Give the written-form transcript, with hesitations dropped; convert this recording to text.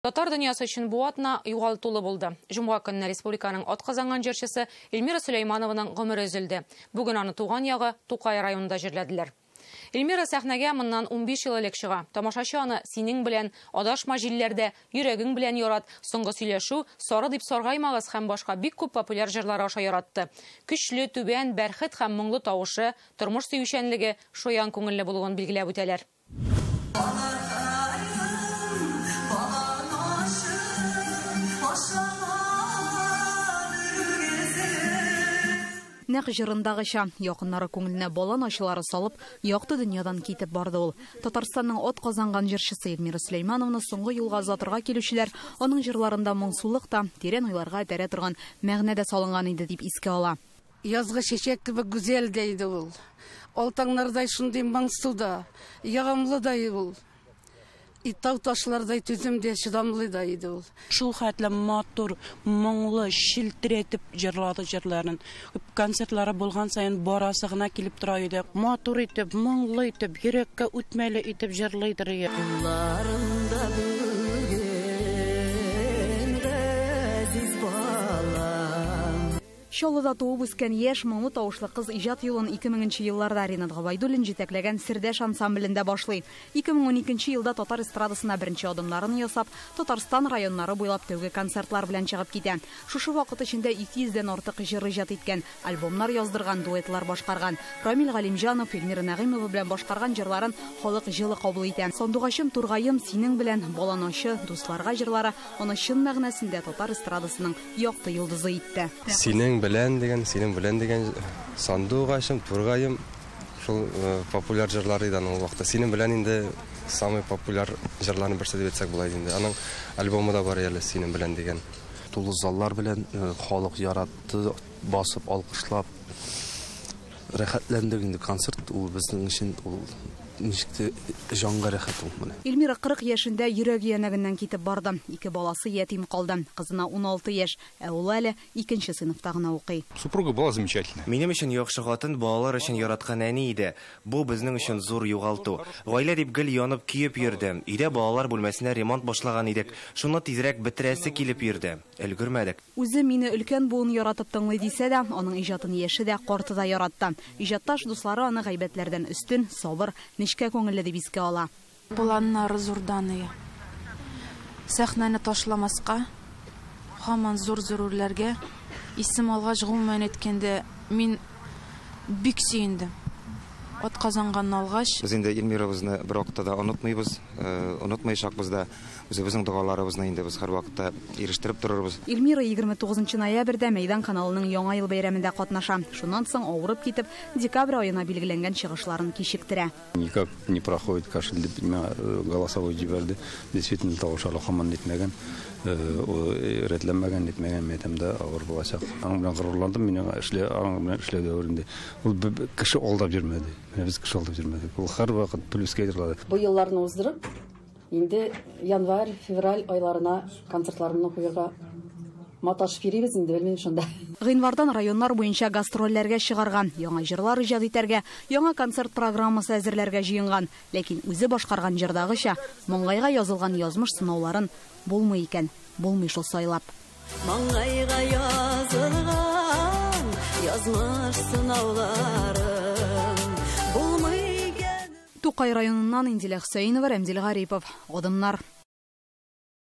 Татар дөньясы өчен бу атна югалтулы булды. Җомга көнне республиканың атказанган җырчысы Эльмира Сөләйманованың гомере өзелде. Бүген аны туган ягы Тукай районында җирләделәр. Эльмира сәхнәгә моннан 15 ел элек чыга. Тамашачы аны «Синең белән», «Адашма җилләрдә», «Йөрәгең белән ярат», «Соңгы сөйләшү», «Сары дип саргаймагыз» һәм башка бик күп популяр җырлары аша яратты. Көчле, түбән, бәрхет һәм моңлы тавышы, тормыш сөючәнлеге, шаян күңелле булуын билгеләп үтәләр. Нәкъ җырындагыча, якыннары күңеленә балан ачылары салып, якты дөньядан китеп барды ул. Татарстанның атказанган җырчысы Эльмира Сөләйманованы соңгы юлга озатырга килүчеләр аның җырларында моңсулык та, тирән уйларга этәрә торган мәгънә дә салынган иде дип искә ала. Язгы чәчәк кебек гүзәл дә иде ул. Алтаңнардай шундый моңсу да, ягымлы да ул. Тау ташлардай түзем дә, чыдамлы да иде ул. Шул хәтле матур, моңлы, шилтерәтеп җырлады җырларын. Концертлары булган саен барасы гына килеп тора иде. Матур итеп, моңлы итеп, йөрәккә үтмәле итеп җырлыйдыр. Кулларында бүген газиз балам. Чаллыда туып үскән яшь моңлы тавышлы кыз иҗат юлын 2000 елларда Ринат Габайдуллин җитәкләгән Сердәш ансамблендә башлый. 2012 елда татар эстрадасына беренче адымнарын ясап, Татарстан районнары буйлап тәүге концертлар белән чыгып китә. Шушы вакыт эчендә 200дән артык җыр иҗат иткән, альбомнар яздырган, дуэтлар башкарган. Рамил Галимҗанов, Эльмира Нәгыймова белән башкарган җырларын халык җылы кабул итә. Сандугачым, тургаем, синең белән, баланачы, дусларга җырлары аны чын мәгънәсендә татар эстрадасының якты йолдызы итте. Синең белән дигән, синең белән дигән сандугачым, тургаем шул популяр җырлар иде аның ул вакытта. Синең белән инде самый популяр җырларның берсе дип әйтсәк була инде. Аның альбомы да бар әле синең белән дигән. Тулы заллар белән халык яратты, басып, алкышлап рәхәтләндек инде. Концерт ул безнең өчен ул ничек тә җанга рәхәт ул менә. Эльмира 40 яшендә йөрәге янәгеннән китеп барды. Ике баласы ятим калды. Кызына 16 яшь, ә улы әле 2нче сыйныфта гына укый. Супруга была замечательная. Минем өчен яхшы хатын, балалар өчен яраткан әни иде. Бу безнең өчен зур югалту. Гаилә дип гел янып көеп йөрде. Өйдә балалар бүлмәсенә ремонт башлаган идек. Шуны тизрәк бетерәсе килеп йөрде. Өлгермәдек. Үзе мине өлкән буын яратып тыңлый дисә дә, аның иҗатын яше дә, карты да яратты. Иҗатташ дуслары аны гайбәтләрдән өстен, сабыр, нечкә күңелле дип искә ала. Планнары зурдан ия. Сәхнәне ташламаска, һаман зур-зур үрләргә исем алгач, гомумән әйткәндә, мин бик сөендем. Атказанганны алгач. Без инде Эльмирабызны бер вакытта да онытмыйбыз, онытмаячакбыз да. Үзебезнең догаларыбызны инде без һәр вакытта ирештереп торырбыз. Эльмира 29 ноябрьдә Мәйдан каналының Яңа ел бәйрәмендә катнаша. Шуннан соң авырып китеп, декабрь аена билгеләнгән чыгышларын кичектерә. Никак не проходит кашель дип миңа голосовой җибәрде. Действительно тавыш ала һаман нитмәгән, рәтләнмәгән, нитмәгән, мәйтәм дә авыр булачак. Аның белән горурландым, мин аңа эшлә, аның белән эшләү дәверендә. Ул кеше алдап йөрмәде. Менә без кеше алдап йөрмәдек. Ул һәрвакыт плюска йырлады. Бу елларны уздырып, инде январь, февраль айларына концертларны куярга маташып йөрибез инде, белмим шунда. Гыйнвардан районнар буенча гастрольләргә чыгарган, яңа җырлар иҗат итәргә, яңа концерт программасы әзерләргә җыенган. Ләкин үзе башкарган җырдагыча маңгайга язылган язмыш сынауларын булмый икән, булмый шул сайлап. Маңгайга язылган язмыш сынауларын булмый икән. Тукай районыннан Индилә Хөсәенова, Рәмзил Гарипов. Адымнар.